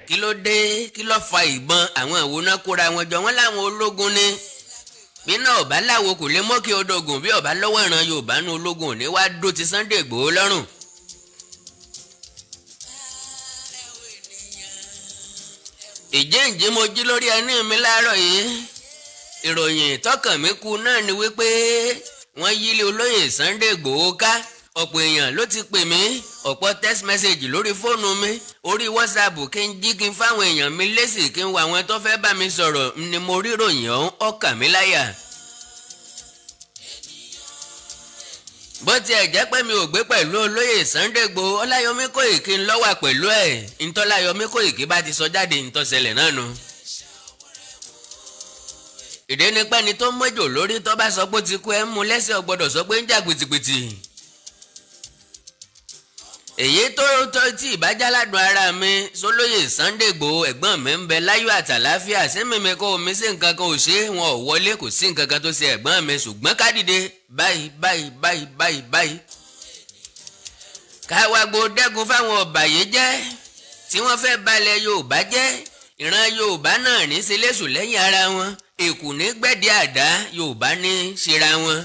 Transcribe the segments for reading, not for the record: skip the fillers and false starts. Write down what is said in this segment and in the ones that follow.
Kí ló dé? Kí ló fa ìbọn? Àwọn ìwòná kóra wọn jọ, wọn láwọn ológun ni. Bí náà ọba láwo kò lè mọ́ kí odògùn, bí ọba lọ́wọ́ ìran Yorùbá nu ológun ò ní wá dó ti Sunday Igboho lọ́rùn. Ìjẹ́ǹjẹ́ mo jí lórí ẹní mi láàárọ̀ yìí, ìròyìn tọkàn mi kú náà ni wípé wọ́n yílé olóyè Sunday Igboho ká. Ọ̀pọ̀ èèyàn ló ti pè mí, ọ̀pọ̀ text message lórí fóònù mi, orí WhatsApp, kí n jí kí n fáwọn èèyàn mi lésì, kí n wá àwọn tó fẹ́ bá mi sọ̀rọ̀ ni mo rí ròyìn ọ̀hún, ọkàn mi láyà. Bó tiẹ̀ jẹ́ pé mi ò gbé pẹ̀lú olóyè Sunday Igboho, Ọláyọmí Kóìkí ń lọ́wà pẹ̀lú ẹ̀. Ntọ́láyọmí Kóìkí bá ti sọ jáde, ntọ́sẹ̀lẹ̀ náà nu. Ìdí ni pẹ́ni tó mọ́jò lórí tó bá sọ pé ó ti kú, ẹ̀ ń mú lẹ́sẹ̀, ọgbọ́dọ̀ sọ pé ń jà pìtìpìtì. Èyí tó tó tí ìbájáládùn ara mi sólóyè Sunday Igboho, ẹ̀gbọ́n mi ń bẹ láyọ̀ àtàláfíà. Sí mímí kó omi sí nǹkan kan ò ṣe, wọn ò wọlé, kò sí nǹkan kan tó ṣe ẹ̀gbọ́n mi, ṣùgbọ́n ká dìde báyìí báyìí báyìí báyìí báyìí, káwá gbo dẹ́gun fáwọn ọ̀bàyéjẹ́ tí wọ́n fẹ́ balẹ̀ Yorùbá jẹ́. Ìran Yorùbá náà ní í ṣe léṣù lẹ́yìn ara wọn, èkù ní gbẹ̀dí àdá, Yorùbá ní ṣera wọn.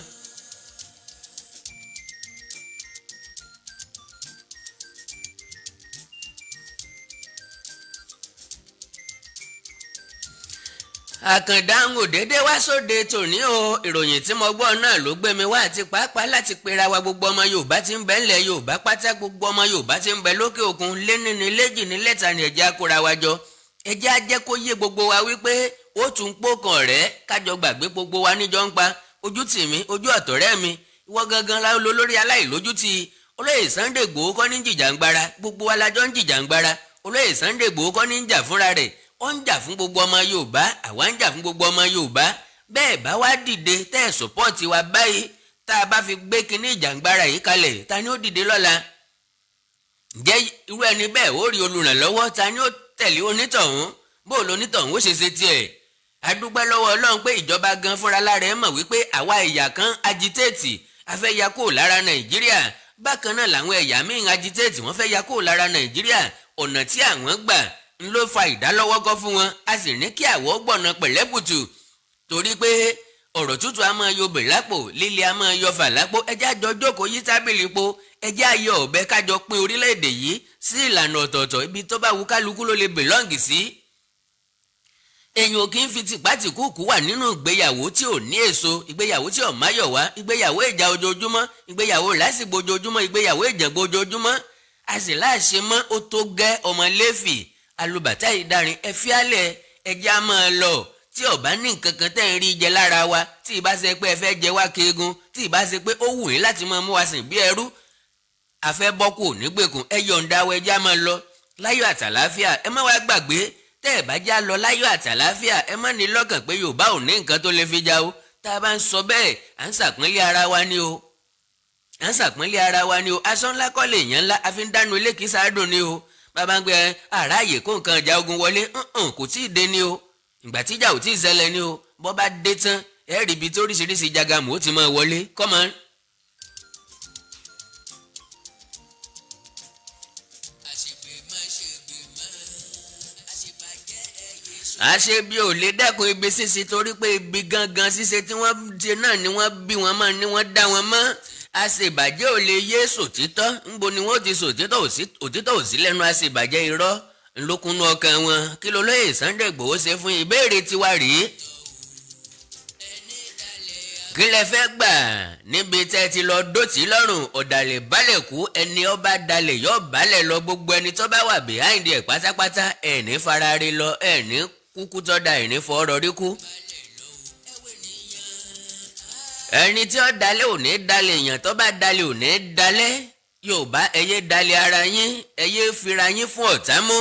Àkàndá ń ò dédé wá sóde tòní o. Ìròyìn tí mo gbọ́ náà ló gbé mi wá, àti pàápàá láti pera wa, gbogbo ọmọ Yorùbá tí ń bẹ ńlẹ̀ Yorùbá pátá, gbogbo ọmọ Yorùbá tí ń bẹ lókè òkun, léní ní léjì ní lẹ́ta ní, ẹ̀jẹ̀ akóra wa jọ, ẹ̀jẹ̀ á jẹ́ kó yé gbogbo wa wípé ó tún pò kàn rẹ̀, kájọ gbàgbé gbogbo wa níjọ ń pa ojú tì mí, ojú ọ̀tọ̀rẹ́ mi, ìwọ gangan la lo lórí aláìlójútì. Olóyè Sunday Igboho kọ́ ní jìjàngbara, gbogbo wa la jọ ń jìjàngbara. Olóyè Sunday Igboho kọ́ ní ń jà fúnra rẹ̀, ó ń jà fún gbogbo ọmọ Yorùbá, àwa ń jà fún gbogbo ọmọ Yorùbá. Bẹ́ẹ̀ bá wá dìde tẹ́ ẹ̀ support wa báyìí, tá a bá fi gbé kinní ìjàngbara yìí kalẹ̀, ta ni ó dìde lọ́la? Ǹjẹ́ irú ẹni bẹ́ẹ̀ ó rí olùrànlọ́wọ́? Ta ni ó tẹ̀lé onítọ̀hún? Bó o lonítọ̀hún ó ṣe ṣe tiẹ̀? A dúpẹ́ lọ́wọ́ Ọlọ́run pé ìjọba gan fúnra lára ẹ̀ mọ̀ wípé àwa ẹ̀yà kan agitate, a fẹ́ ya kúrò lára Nàìjíríà. Bákan náà làwọn ẹ̀yà míì agitate, wọ́n fẹ́ ya kúrò lára Nàìjíríà. Ọ̀nà tí àwọn gbà ń ló fa ìdálọ́wọ́kọ́ fún wọn, a sì ní kí àwọ̀ gbọ̀nà pẹ̀lẹ́kùtù, torí pé ọ̀rọ̀ tútù a máa yọ bẹ̀ lápò, líle a máa yọ fà lápò. Ẹjẹ́ àjọ jókòó yí tábìlì po, ẹjẹ́ àyọ ọ̀bẹ, kájọ pín orílẹ̀-èdè yìí sí ìlànà ọ̀tọ̀ọ̀tọ̀, ibi tó bá wù kálukú ló lè belong sí. Èèyàn kì í fi tìpátìkúùkù wà nínú ìgbéyàwó tí ò ní èso, ìgbéyàwó tí ò máyọ̀ wá, ìgbéyàwó ìjà ojoojúmọ́, ìgbéyàwó lásìgbò ojoojúmọ́, ìgbéyàwó ìjàngbò ojoojúmọ́. A sì láṣẹ mọ́, ó tó gẹ́. Ọmọ lẹ́fì alùbàtà ìdarin, ẹ fíálẹ̀, ẹjẹ́ á máa lọ. Tí ó bá ní nǹkan kan tẹ́ ń rí jẹ lára wa, tí ì bá ṣe pé ẹ fẹ́ jẹ wá keegun, tí ì bá ṣe pé ó wù yín láti máa mú wa sìn bí ẹrú, àfẹ́ bọ́kù nígbèkùn, ẹ yọ̀ǹda wa, ẹjẹ́ á máa lọ láyọ̀ àtàláfíà. Ẹ má wá gbàgbé, tẹ́ ẹ bá já lọ láyọ̀ àtàláfíà, ẹ má ní lọ́kàn pé Yorùbá ò ní nǹkan tó lè fi já o. Tá a bá ń sọ bẹ́ẹ̀, à ń ṣàpọ́nlé ara wa ni o, à ń ṣàpọ́nlé ara wa ni o. Aṣọ ńlá kọ́ lè yàn ńlá, a fi ń dánu ilé kì í sáádùn ni o. Bàbá ń gbé àráàyè kó nǹkan ìjà ogun wọlé, kò tí ì dé ni o. Ìgbà tíjà ò tí ì ṣẹlẹ̀ ni o. Bọ́ bá dé tán, ẹ rí ibi tó oríṣiríṣi jagamu ó ti máa wọlé. Come on. Àṣebi ò lè dẹ́kun ibi ṣíṣe, torí pé ibi gangan ṣíṣe tí wọ́n ṣe náà ni wọ́n bí wọn mọ́, ni wọ́n dá wọn mọ́. Àṣebàjẹ́ ò lè yé sòtítọ́. Ńbo ni wọ́n ti sòtítọ́? Òtítọ́ ò sí lẹ́nu àṣebàjẹ́, irọ́ ńlọkùnú ọkàn wọn. Kí ló lóye Sunday Igboho ṣe fún? Ìbéèrè tiwa rèé. Kí lẹ fẹ́ gbà níbi tẹ́ ti lọ dòtí lọ́rùn? Ọ̀dàlẹ̀ balẹ̀ kú, ẹni ọba dalẹ̀ yọ balẹ̀ lọ. Gbogbo ẹni tó bá wà behind ẹ̀ pátápátá, ẹ̀ ní farare lọ, ẹ̀ ní kúkú tọ́ da, ẹ̀ ní fọ́ọ́rọ́ rí kú. Ẹni tí ó dalẹ̀ ò ní dalẹ̀, èèyàn tó bá dalẹ̀ ò ní dalẹ̀. Yorùbá, ẹ yé dalẹ̀ ara yín, ẹ yé fira yín fún ọ̀tá mú.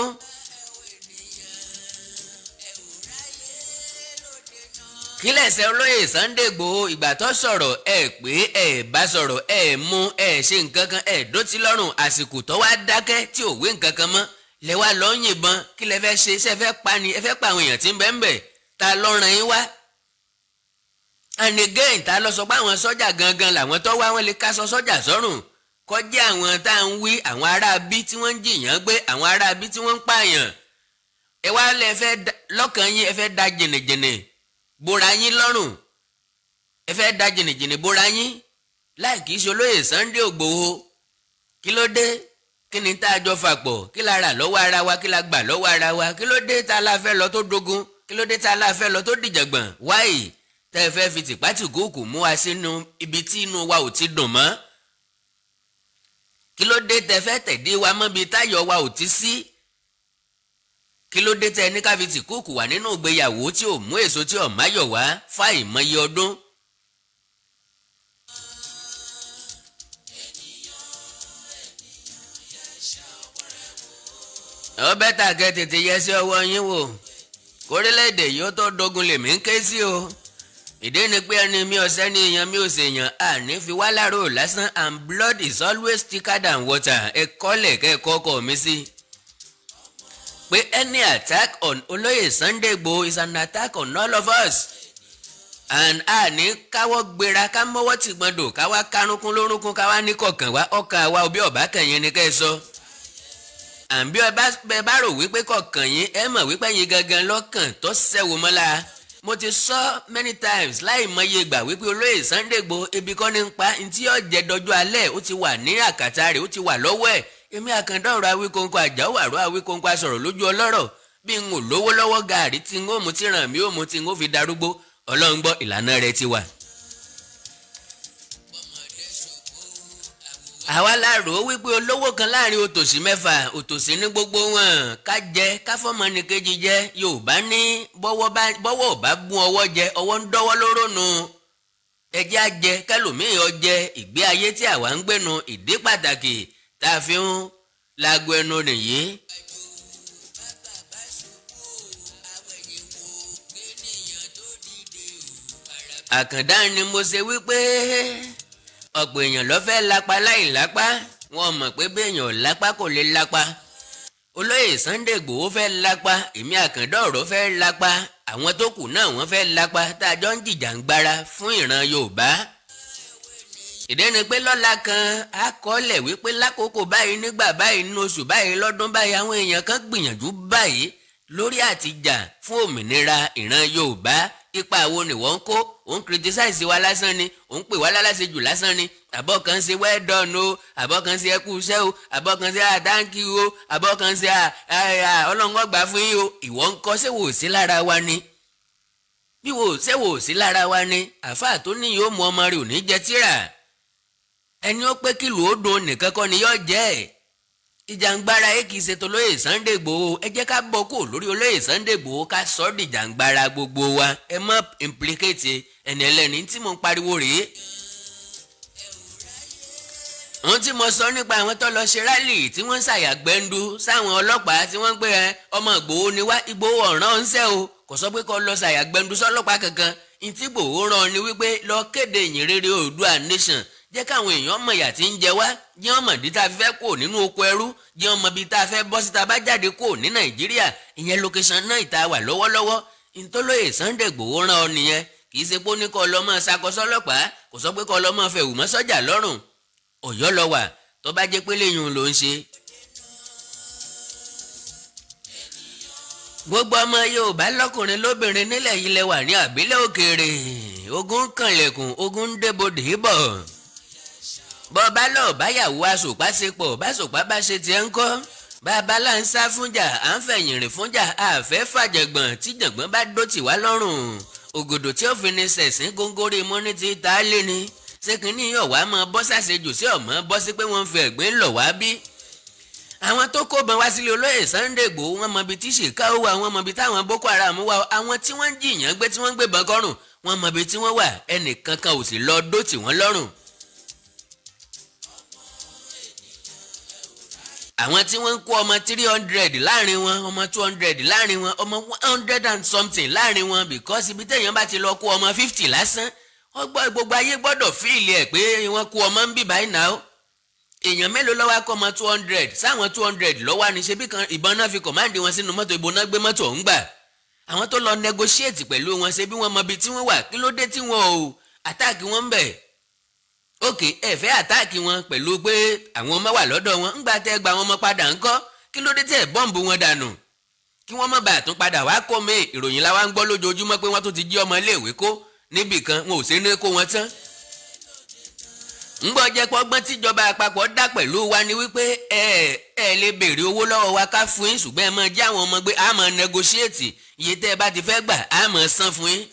Kí lẹ̀sẹ̀ olóyè Sunday Igboho? Ìgbà tó sọ̀rọ̀, ẹ pé ẹ bá sọ̀rọ̀, ẹ mú ẹ ṣe nǹkan kan, ẹ dótí lọ́rùn. Àsìkò tó wá dákẹ́ tí ò wé nǹkan kan mọ́, lẹ wá lọ yìnbọn. Kí lẹ fẹ́ ṣe? Ṣe fẹ́ pa ni? Ẹ fẹ́ pa àwọn èèyàn tí ń bẹ ń bẹ̀? Ta ló ràn yín wá? And again, ta lọ sọ pé àwọn sọ́jà gangan làwọn tó wá? Wọn lè kásọ sọ́jà sọ́rùn, kọjá àwọn tá à ń wí, àwọn ará bí tí wọ́n ń jìyàn gbé, àwọn ará bí tí wọ́n ń pààyàn. Ẹ wá lẹ fẹ́ lọ́kàn yín, ẹ fẹ́ da jìnnìjìnnì bora yín lọ́rùn, ẹ fẹ́ da jìnnìjìnnì bora yín láì kìí ṣe olóyè Sunday Igboho. Kí ló dé? Kí ni tá a jọ fà pọ̀? Kí la rà lọ́wọ́ ara wa? Kí la gbà lọ́wọ́ ara wa? Kí ló dé tá a la fẹ́ lọ tó dogun? Kí ló dé tá a la fẹ́ lọ tó dìjàngbọ̀n? Wáyì tẹ́ ẹ fẹ́ fi tìpátìkúùkù mú wa sínú ibi tí inú wa ò ti dùn mọ́? Kí ló dé tẹ́ fẹ́ tẹ̀dí wa mọ́bi táyọ̀ wa ò ti sí? Kí ló dé tẹ́ ní ká fi tìkúùkù wà nínú ìgbéyàwó tí ò mú èso, tí ò máyọ̀ wá fáìmọye ọdún? Ó better kẹ́ tètè yẹ sí ọwọ́ yín wò kórílẹ̀-èdè yìí ó tó dogun lèmi ń ké sí o. Ìdí ni pé ẹni mi ọ̀sẹ́ ní èèyàn mi ò ṣèyàn, àní fi wá láàrò lásán, and blood is always thicker than water. Ẹ kọ́lẹ̀ kẹ́ ẹ kọ́kọ́ mi sí. Pé any attack on Olóyè Sunday Igboho is an attack on all of us, and àní káwọ́ gbéra, ká mọ́wọ́ tìgbọ́ndò, káwá kárúnkún lórúnkún, káwá ní kọ̀ọ̀kan wá ọkàn wa òbí ọ̀bá kẹ̀yìn ni kẹ́ ẹ sọ. Àbí ẹ bá rò wípé kọ̀ọ̀kan yín, ẹ mọ̀ wípé yín gangan lọ́kàn tó sẹ́wó mọ́lá. Mo ti sọ many times, láì mọye ìgbà, wípé olóyè Sunday Igboho, ebi kọ́ ní ń pa. Ntí yóò jẹ dọjọ́ alẹ́, ó ti wà ní àkàtà rẹ̀, ó ti wà lọ́wọ́ ẹ̀. Èmi Àkàndá ọ̀rọ̀ Awíkonko, Àjàó àrò Awíkonko, asọ̀rọ̀ lójú ọlọ́rọ̀. Bí n ò lówó lọ́wọ́, gàárì tí n ó mu, tí ràn mí ó mu, tí n ó fi darúgbó, Ọlọ́run gbọ́, ìlànà rẹ̀ ti wà. Àwa la rò ó wípé olówó kan láàrin òtòṣì mẹ́fà, òtòṣì ní gbogbo wọn. Ká jẹ, ká fọmọ ní kejì jẹ. Yorùbá ní bọ́wọ́ ò bá gún ọwọ́ jẹ, ọwọ́ ń dọ́wọ́ lóró nu. Ẹjẹ́ á jẹ kẹlòmíì ọ jẹ. Ìgbé ayé tí àwa ń gbénu, ìdí pàtàkì tá a fi ń laago ẹnu nìyí. Àkàndá ni mo ṣe wípé ọ̀pọ̀ èèyàn ló fẹ́ lápá láì lápá. Wọn mọ̀ pé béèyàn lápá kò lè lápá. Olóyè Sunday Igboho fẹ́ lápá, èmi Àkàndá ọ̀rọ̀ fẹ́ lápá, àwọn tó kù náà wọ́n fẹ́ lápá, tá a jọ ń jìjàǹgbara fún ìran Yorùbá. Ìdí ni pé lọ́la kan á kọ́lẹ̀ wípé lákòókò báyìí, nígbà báyìí, nínú oṣù báyìí, lọ́dún báyìí, àwọn èèyàn kan gbìyànjú báyìí lórí àtijà fún òmìnira ìran Yorùbá. Ipa wo ni wọ́n ń kó? Òun criticize wa lásán ni, òun pè wá lálásejù lásán ni, àbọ̀ kan ṣe well done o, àbọ̀ kan ṣe ẹkú iṣẹ́ o, àbọ̀ kan ṣe thank you o, àbọ̀ kan ṣe Ọlọ́run ó gbà fún yín o. Ìwọ ń kọ́? Ṣé wò sí lára wa ni? Bí wò ṣé wò sí lára wa ni? Àáfàá tó ní yóò mú ọmọ rẹ̀ ò ní jẹ tíra. Ẹni ó pé kìlú ó dùn nìkan kọ́ ni yóò jẹ́ ẹ̀. Ìjàngbara yìí kì í ṣe tolóyè Sunday Igboho. Ẹ jẹ́ ká bọ́ kó lórí olóyè Sunday Igboho, ká sọ ọ́ dìjàngbara gbogbo wa. Ẹ má implicate ẹni ẹlẹ́ni tí mo ń pariwo rèé. Ohun tí mo sọ nípa àwọn tó lọ ṣe rally, tí wọ́n ń ṣàyàgbẹ́ndu sáwọn ọlọ́pàá, tí wọ́n ń pè ẹ ọmọ Ìgbòho ni wá. Ìgbòho ọ̀ràn ń ṣẹ́ o, kò sọ pé kó lọ ṣàyàgbẹ́ndu sọ́lọ́pàá kankan. Ntí Ìgbòho rán ni wípé lọ kéde ìyìn rere Oòduà nation, jẹ́ káwọn èèyàn mọ̀ ìyà tí ń jẹ wá, jẹ́ wọ́n mọ̀ dí tá a fi fẹ́ kó nínú oko ẹrú, jẹ́ wọ́n mọ̀ bí tá a fẹ́ bọ́ sí tá a bá jáde kó ní Nàìjíríà, ìyẹn location náà ìta wà lọ́wọ́lọ́wọ́. Ntọ́lóyè Sunday Igboho rán ọ nìyẹn. Kì í ṣe pé ó ní kó lọ mọ́ ṣakọsọ́ ọlọ́pàá, kò sọ pé kó lọ mọ́ fẹ̀wù mọ́ sọ́jà lọ́rùn. Ọ̀yọ́ lọ wà tó bá jẹ́ pé lẹ́yìn ló ń ṣe. Gbogbo ọmọ Yorùbá, lọ́kùnrin lóbìnrin, nílẹ̀ yìí lẹ wà ní àbílẹ̀ òkèèrè, ogun kànlẹ̀kùn, ogun ń débodè bọ̀. Bọ́ba lọ báyàwó aṣòpá ṣe pọ̀, báṣòpá bá ṣe tiẹ̀ ń kọ́. Bàbá là ń sá fúnjà, à ń fẹ̀yìn rìn fúnjà, àfẹ́ fàjẹ̀gbọ̀n. Tí jàngbọ̀n bá dó tì wá lọ́rùn, ògòdò tí ó fi ní sẹ̀sìn góńgóri mọ́ ní ti ta lé ni. Ṣé kínní yọ̀ wá mọ́ bọ́ sàṣejù sí ọ̀mọ́ bọ́ sí pé wọ́n ń fi ẹ̀gbín lọ̀ wá bí? Àwọn tó kó bọn wá sílé olóyè Sunday Igboho, wọ́n mọ ibi tí Shekau wà, wọ́n mọ ibi táwọn Boko Haram wà. Àwọn tí wọ́n ń jìyàn gbé, tí wọ́n ń gbébọn kọ́rùn, wọ́n mọ ibi tí wọ́n wà. Ẹnìkankan ò sì lọ dó tì wọ́n lọ́rùn. Àwọn tí wọ́n ń kó ọmọ 300 láàrin wọn, ọmọ 200 láàrin wọn, ọmọ 100 and something láàrin wọn, because ibi téèyàn bá ti lọ kó ọmọ 50 lásán, wọ́n gbọ́ gbogbo ayé gbọ́dọ̀ feel ẹ̀ pé wọ́n kó ọmọ ń bì báyìí náà. Èèyàn mélòó ló wá kó ọmọ 200? Sáwọn 200 lọ́wọ́ ní ṣebí kan ìbọn náà fi command wọn sínú mọ́tò, ìbọn náà gbé mọ́tò ọ̀hún gbà. Àwọn tó lọ negotiate pẹ̀lú wọn, ṣe bí wọ́n mọ ibi tí wọ́n wà. Kí ló dé tí wọ́n ò attack wọn bẹ̀? Ok, ẹ fẹ́ attack wọn pẹ̀lú pé àwọn ọmọ wà lọ́dọ̀ wọn. Ńgbà tẹ́ gba àwọn ọmọ padà ńkọ́? Kí ló dé tẹ́ bomb wọn dànù kí wọ́n má bàa tún padà wá kó mi? Ìròyìn la wá ń gbọ́ lójoojúmọ́ pé wọ́n tún ti jí ọmọ iléèwé kó níbì kan. Wọn ò ṣe ní kó wọn tán. Ńgbọ́ jẹ́ pọ́gbọ́n tíjọba àpapọ̀ dá pẹ̀lú wa ni wípé ẹ lè béèrè owó lọ́wọ́ wa ká fún yín, ṣùgbọ́n ẹ máa jẹ́ àwọn ọmọ gbé, á máa negotiate iye tẹ́ ẹ bá ti fẹ́ gbà, á máa san fún yín.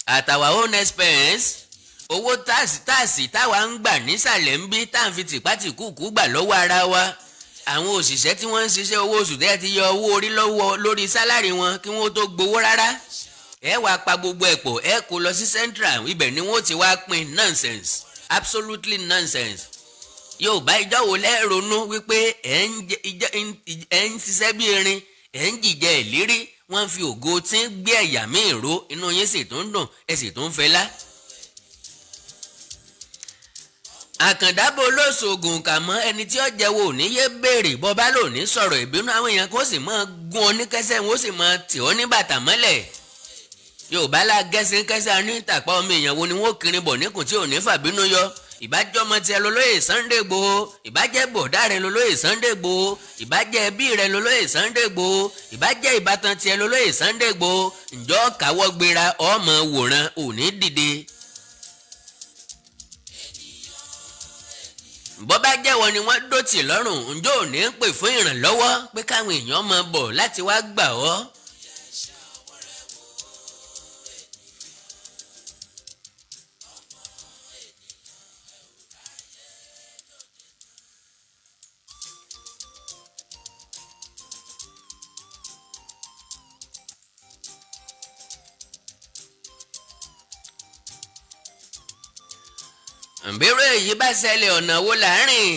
At our own expense, owó tax táwa ń gbà nísàlẹ̀ ń bí, tá à ń fi tìpátìkúùkù gbà lọ́wọ́ ara wa, àwọn òṣìṣẹ́ tí wọ́n ń ṣiṣẹ́, owó oṣù tẹ́ ti yọ owó orí lọ́wọ́ lórí salary wọn kí wọ́n tó gbowó rárá, ẹ wàá pa gbogbo ẹ̀ pọ̀, ẹ kó lọ sí central, ibẹ̀ ni wọ́n ti wá pín. Nonsense, absolutely nonsense. Yorùbá, ìjọ wo lẹ́ ronú wípé ẹ̀ ń ṣiṣẹ́ bí erin, ẹ̀ ń jìjẹ ìlérí, wọ́n fi ògo tí ń gbé ẹ̀yà míì ró, inú yín sì tún dùn, ẹ sì tún fẹlá? Àkàndá, bó lóṣoògùn kà mọ́ ẹni tí ó jẹ́wọ́, ò ní yé béèrè. Bọ́ bá lò ní sọ̀rọ̀, ìbínú àwọn èèyàn kó sì máa gún ọ ní kẹsẹ̀, wọn ó sì máa tì ọ́ ní bàtà mọ́lẹ̀. Yorùbá la gẹ́sìn kẹsẹ̀ ní ìtàpá. Ọmọ èèyàn wo ni wọ́n kiri bọ̀ níkùn tí ò ní fàbínú yọ? Ìbájọ́ ọmọ tiẹ̀ lolóyè Sunday Igboho, ìbájẹ́ bọ̀dá rẹ̀ lolóyè Sunday Igboho, ìbájẹ́ ẹbí rẹ̀ lolóyè Sunday Igboho, ìbájẹ́ ìbátan tiẹ̀ lolóyè Sunday Igboho, ǹjọ́ káwọ́ gbéra, ọmọ wòran, ò ní dìde? Bọ́ bá jẹ́wọ́ ni wọ́n dòtì lọ́rùn, ǹjọ́ ò ní pè fún ìrànlọ́wọ́ pé káwọn èèyàn máa bọ̀ láti wá gbà ọ́? Ǹbẹ̀rẹ̀ èyí bá ṣẹlẹ̀, ọ̀nà wo là ń rìn?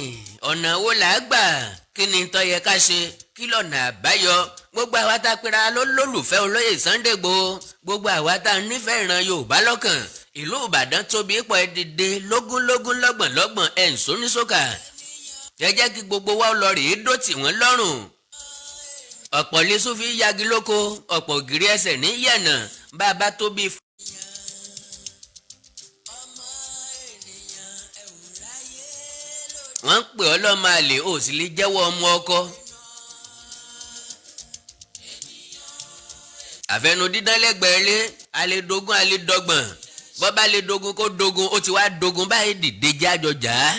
Ọ̀nà wo là á gbà? Kí ni tó yẹ ká ṣe? Kí lọ́nà àbáyọ? Gbogbo àwa tá a pera lólùfẹ́ olóyè Sunday Igboho, gbogbo àwa tá a nífẹ̀ẹ́ ìran Yorùbá lọ́kàn, ìlú Ìbàdàn tóbi pọ̀. Ẹ dìde lógúnlógún, lọ́gbọ̀nlọ́gbọ̀n, ẹ̀ ń sóníṣókà. Ẹ jẹ́ kí gbogbo wa lọ rèé dó tì wọ́n lọ́rùn. Ọ̀pọ̀ lẹ́sùn fi yagi lóko, ọ̀pọ̀ ògiri ẹsẹ̀ ní yẹ̀nà bá a bá tó bí. Wọ́n ń pè ọ́ lọ́mọ àlè, ò sì lè jẹ́wọ́ ọmọ ọkọ. Àfẹnu dídán lẹ́gbẹ̀ẹ́ lé alẹ́ dogun, alẹ́ dọ́gbọ̀n. Bọ́bá lè dogun, kó dogun. Ó ti wá dogun báyìí, dìde jájọ jà á.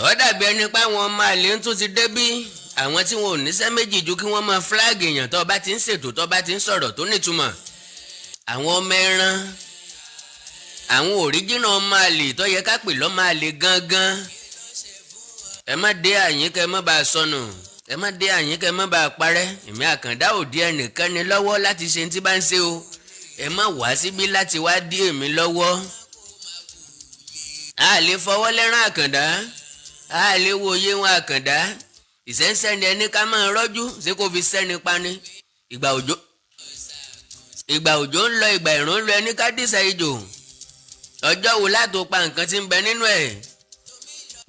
Ó dàbí ẹni pé àwọn ọmọ àlè ń tún ti débí, àwọn tí wọn ò níṣẹ́ méjì ju kí wọ́n máa flag èèyàn tó bá ti ń ṣètò, tó bá ti ń sọ̀rọ̀ tó nítumọ̀. Àwọn ọmọ ẹran, àwọn original ọmọ àlè tó yẹ ká pè lọ́mọ àlè gangan. Ẹ má dé àyín kẹ má bàa sọnù, ẹ má dé àyín kẹ má bàa parẹ́. Èmi Àkàndá ò dí ẹnìkan ní lọ́wọ́ láti ṣe tí bá ń ṣe o. Ẹ má wá síbí láti wá dí èmi lọ́wọ́. A lè fọwọ́ lẹ́rán Àkàndá, a lè wo iye wọn. Àkàndá ìṣẹ́ńsẹ́ni ẹni ká máa rọ́jú ṣé kó fi sẹ́ni pani. Ìgbà òjò, ìgbà òjò ń lọ, ìgbà ìrún ń lọ, ẹni ká dìṣẹ́ ijò. Ọjọ́ wo látò pa nǹkan tí ń bẹ nínú ẹ̀?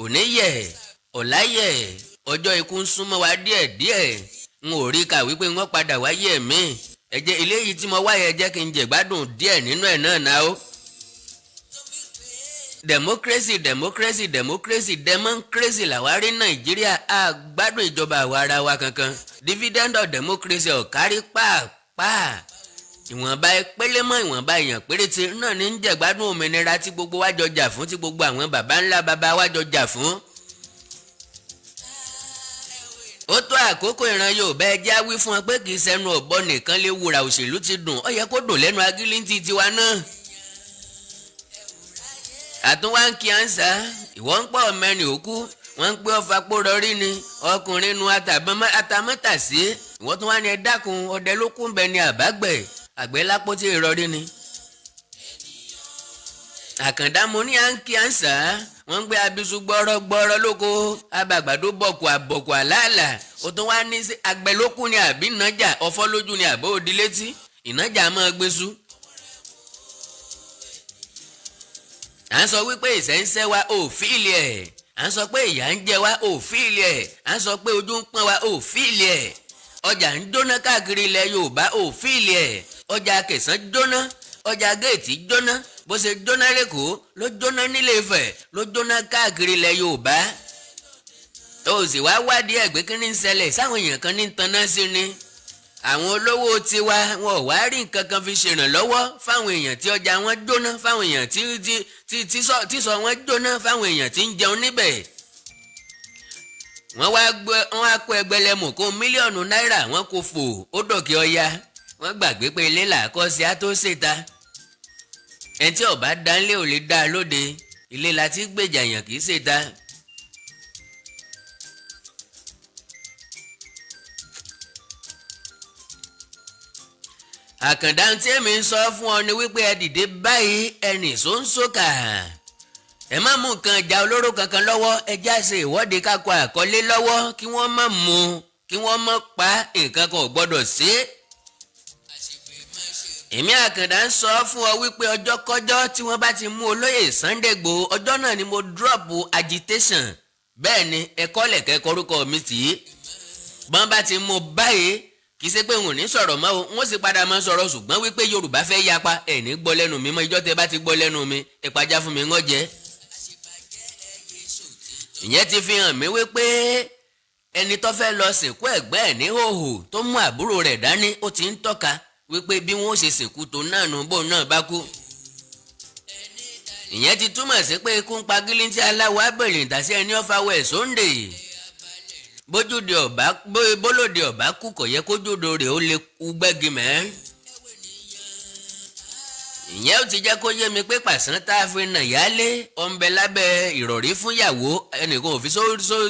Òní yẹ, ọ̀la yẹ, ọjọ́ ikú ń súnmọ́ wa díẹ̀ díẹ̀. N ò rí kà wípé wọ́n padà wáyé ẹ̀mí ẹ̀jẹ̀ eléyìí tí mo wáyé. Ẹ jẹ́ kí n jẹ̀gbádùn díẹ̀ nínú ẹ̀ náà náà ó. Democracy, democracy, democracy, democracy làwa rí. Nàìjíríà, á gbádùn ìjọba àwa ara wa kankan. Dividend of democracy ọ̀kárí pàápàá. Ìwọ̀nba pélémọ́, ìwọ̀nba èèyàn péréte náà ní ń jẹ̀gbádùn òmìnira tí gbogbo wa jọ jà fún, tí gbogbo àwọn baba ńlá baba wa jọ jà fún. Ó tó àkókò, ìran Yorùbá, ẹ jẹ́ á wí fún wọn pé kì í ṣẹnu ọ̀bọ nìkan lè wúrà òṣèlú ti dùn. Ó yẹ kó dùn lẹ́nu agílíntì tiwa náà. Àtúnwá ń kí ànsá, ìwọ ń pọ̀ mẹ́rin òkú. Wọ́n ń pé ọfà pòrọ̀rí ni ọkùnrin nu atamátàsí. Ìwọ́n tún wá ní, ẹ dákun, ọdẹ ló kún bẹ ni àbágbẹ̀ àgbẹ̀ lápò tí ìrọ̀rí ni. Àkàndá, mo ní à ń kí à ń sà á. Wọ́n ń gbé abisu gbọ́rọ́gbọ́rọ́ lóko, abàgbàdo bọ̀kù àbọ̀kù àlàálà. Ó tún wá ní àgbẹ̀ ló kún ni àbí ìnájà ọ̀fọ́ lójú ni àbó òdi létí ìnájà máa gbésú. À ń sọ wípé ìṣẹ́ wa ò feel ẹ̀. À ń sọ pé ìyà ń jẹ wa, ò feel ẹ̀. À ń sọ pé ojú ń pọ́n wa, ò feel ẹ̀. Ọjà ń jóná káàkiri ilẹ̀ Yorùbá, ò feel ẹ̀. Ọjà Kẹsàn jóná, ọjà géètì jóná. Bó ṣe jóná lẹ́kọ̀ọ́ ló jóná nílé Ifẹ̀, ló jóná káàkiri ilẹ̀ Yorùbá. Tó o sì wá wádìí ẹ̀gbẹ́, kí ní ń ṣẹlẹ̀ sáwọn èèyàn kan ní tanná sí ni. Àwọn olówó tiwa, wọn ò wá rí nǹkan kan fi ṣèrànlọ́wọ́ fáwọn èèyàn tí ọjà wọn jóná, fáwọn èèyàn tí tí sọ wọn jóná, fáwọn èèyàn tí ń jẹun níbẹ̀. Wọ́n wá gbé, wọ́n wá kó ẹgbẹ̀lẹ́mù kó mílíọ̀nù náírà, wọ́n kò fò ó dòkè ọya. Wọ́n gbàgbé pé ilé làákọ́ sí á tó ṣèta. Ẹni tí ọba dánlé ò lè dá a lóde. Ilé la ti gbèjà yàn, kì í ṣèta. Àkàndá, tí èmi ń sọ fún ọ ni wípé ẹ dìde báyìí, ẹnì sóńsókà, ẹ má mú nǹkan ìjà olóró kankan lọ́wọ́. Ẹ já ṣe ìwọ́de, kákọ àkọlé lọ́wọ́, kí wọ́n má mú, kí wọ́n má pa, nǹkan kan ò gbọ́dọ̀ ṣe é. Èmi Àkàndá ń sọ fún ọ wípé ọjọ́ kọjọ́ tí wọ́n bá ti mú olóyè Sunday Igboho, ọjọ́ náà ni mo drop agitation. Bẹ́ẹ̀ ni, ẹ̀kọ́ lẹ̀kẹ́ kọrúkọ mi tì í. Bọ́n bá ti mú báyìí, kì í ṣe pé n ò ní sọ̀rọ̀ mọ́ o, n ó sì padà máa sọ̀rọ̀, ṣùgbọ́n wípé Yorùbá fẹ́ yapa, ẹ̀ ní gbọ́ lẹ́nu mi mọ́. Ìjọ́ tẹ bá ti gbọ́ lẹ́nu mi, ẹ̀ pàjá fún mi ń jẹ́. Ìyẹn ti fi hàn mí wípé ẹni tó fẹ́ lọ sìnkú ẹ̀gbẹ́ ẹ̀ ní hòhò, tó mú àbúrò rẹ̀ dání, ó ti ń tọ́ka wípé bí wọ́n ó ṣe sìnkú tó náà nù bóun náà bá kú. Ìyẹn ti túmọ̀ sí pé ikú ń pa gílíntì aláwọ̀ abẹ̀rẹ̀ ìtàsí ẹni ọ̀fà wẹ̀ sóńdè. Bójúde ọ̀bá, bólóde ọ̀bá kú, kò yẹ kójúde rẹ̀ ó lè kú gbẹ́gi mẹ́. Ìyẹn ó ti jẹ́ kó yé mi pé pàṣán tá a fi nà yálé ọ̀nbẹ lábẹ́ ìrọ̀rí fún ìyàwó, ẹnìkan ò fi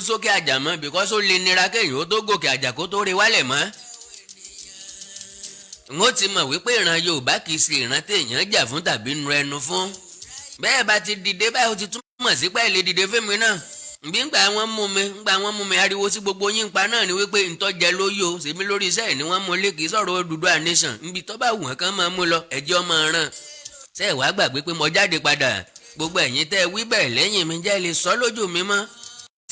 sókè àjà mọ́, because ó lè nira kéèyàn ó tó gòkè àjà kó tó rí wálẹ̀ mọ́. N ó ti mọ̀ wípé ìran Yorùbá kì í ṣe ìran téèyàn jà fún tàbí nu ẹnu fún. Bẹ́ẹ̀ bá ti dìde báyìí, ó ti túmọ̀ sí pé lè dìde fẹ́mi náà. Nbí ngbà wọ́n mú mi, ngbà wọ́n mú mi, ariwo tí gbogbo yín pa náà ni wípé ntọ́jẹ ló yó sèmi lórí iṣẹ́ ẹ̀ ni wọ́n mú lé, kì í sọ̀rọ̀ Odùduwà nation. Nbí tó bá wù wọ́n kán máa mú lọ, ẹ̀jẹ̀ ọmọ ràn. Ṣé ẹ̀ wá gbàgbé pé mo jáde padà? Gbogbo ẹ̀yin tẹ́ ẹ wí bẹ́ẹ̀ lẹ́yìn mi, jẹ́ lè sọ lójú mi mọ́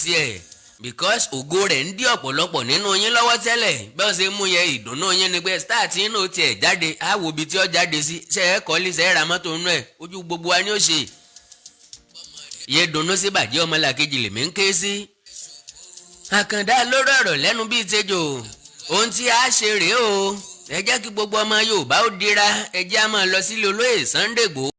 tiẹ̀, because ògo rẹ̀ ń dí ọ̀pọ̀lọpọ̀ nínú yín lọ́wọ́ tẹ́lẹ̀. Bẹ́ẹ̀ ṣe mú yẹ, ìdùnnú yín ni pé start yín náà tiẹ̀ jáde, á wo ibi tí ó jáde sí. Ṣe é kọ́lé, ṣe é ra mọ́tò nínú ẹ̀, ojú gbogbo wa ni ó ṣe yẹ dunnú sí. Bàjẹ́ ọmọlàkejì lèmi ń ké sí. Àkàndá lórí ọ̀rọ̀ lẹ́nu bíi tejò. Ohun tí a ṣe rèé o. Ẹ jẹ́ kí gbogbo ọmọ Yorùbá ó dira, ẹ jẹ́ á máa lọ sílé olóyè Sunday Igboho.